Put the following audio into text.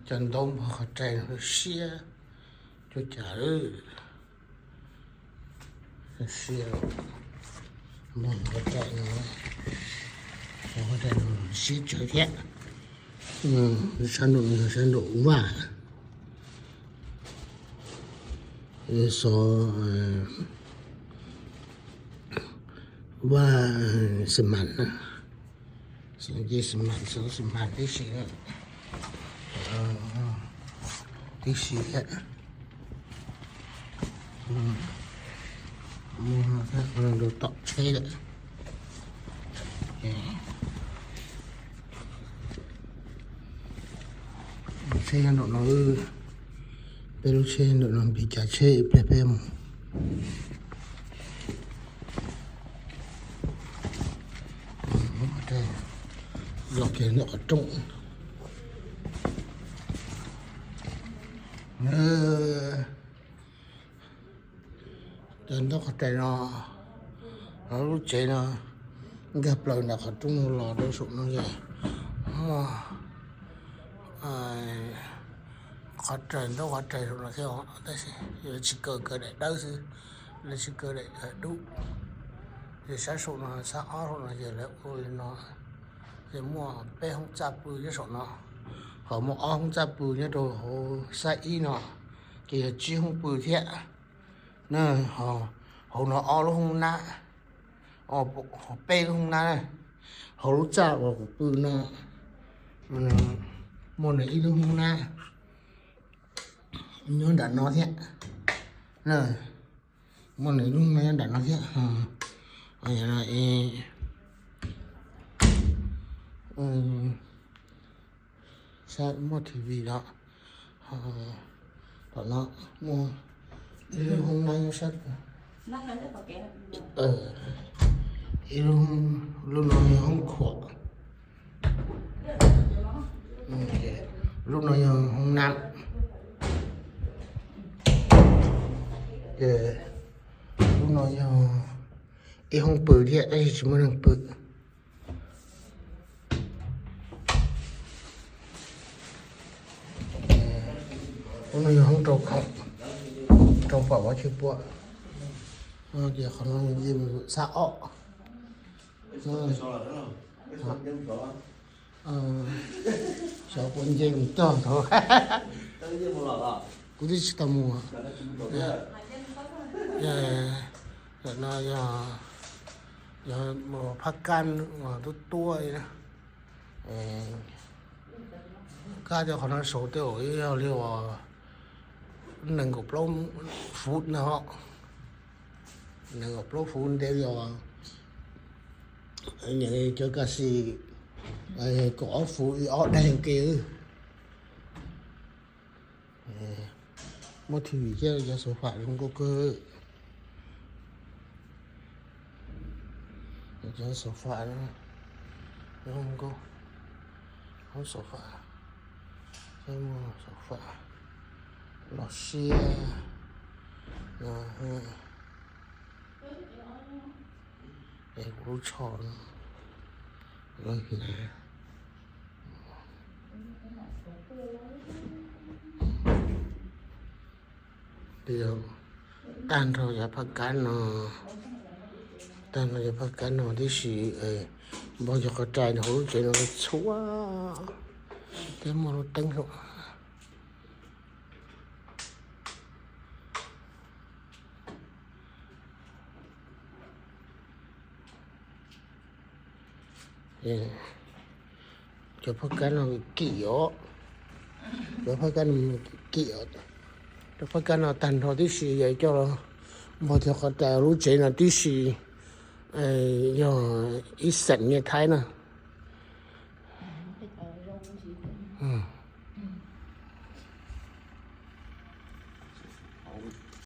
Cov ntaub npog qhov rais no siab cuag cas lawm. Siab, npog qhov rais no, qhov rais no siab tsawv thiab. Sab nraum no yog sab nraum vaj, xov vaj xi mas na, xov vaj xi mas, xov xi mas tib si, tib si thiab. Muaj rau tom tsheb lawm. Tsheb nyob nraum no, peb lub tsheb nraum no npiv cas tsheb ib pliag peb mus. Los kiag ntawm qhov rooj. Cov ntaub qhov rais no, lub tsev no nkag plaws ntawm qhov rooj los rau saum no ces muaj qhov rais, ntaub qhov rais saum no thiab, tab sis lawv tsis kaw, kaw daim dawb xwb, lawv tsis kaw daim dub. Ces sab saum no, sab ob saum no ces lawv ua li no, ces muaj peb hoob txaj pw nyob saum no, ho muaj ob hoob txaj pw nyob rau hauv sab ib no, ces yog tsib hoob pw thiab na. Hauv no ob lub hoob nab, peb lub hoob nab na. Hauv lub txaj uas kuv pw no, muaj nws ib lub hoob nab nyob nram no thiab. Muaj nws lub hoob nab nyob nram no thiab. Sab muaj T V no. Tom no muaj ib lub hoob nab nyob sab, ib lub, lub no yog hoob khuam, lub no yog hoob nab, lub no yog ib hoob pw thiab tab sis tsis muaj neeg pw. Lub no yog hoob rau khoom, rau pom vov chwj pua. Ces qhov no ces mus sab ob. Xyov puas nce mus txog thaum, kuv twb tsis tau mus. Ntawm no yog, yog mus phab kab uas tuab tuab li na. Kab cov qhov no saud tej zaum yog li uas nees nkaum plaub fuv no, nees nkaum plaub fuv ntev li os. Cov kas xis kaum ob fuv, ib ob daig ke. Muaj T V thiab, cov sofa zoo nkauj kawg. Cov sofa zoo nkauj, hoob sofa, sofa los siab. Es kuv lub tsho no, tag nrho cov phab kab no, tag nrho cov phab kab no tib si, npog cov qhov rais hauv lub tsev no txhua, thiab muaj lub teeb saum. Cov phab kab no kim os, cov phab kab no kim os, cov phab kab no tag nrho tib si yog coj los npog cov qhov rais lub tsev no tib si, yog ib xeem nyiaj Thaib na.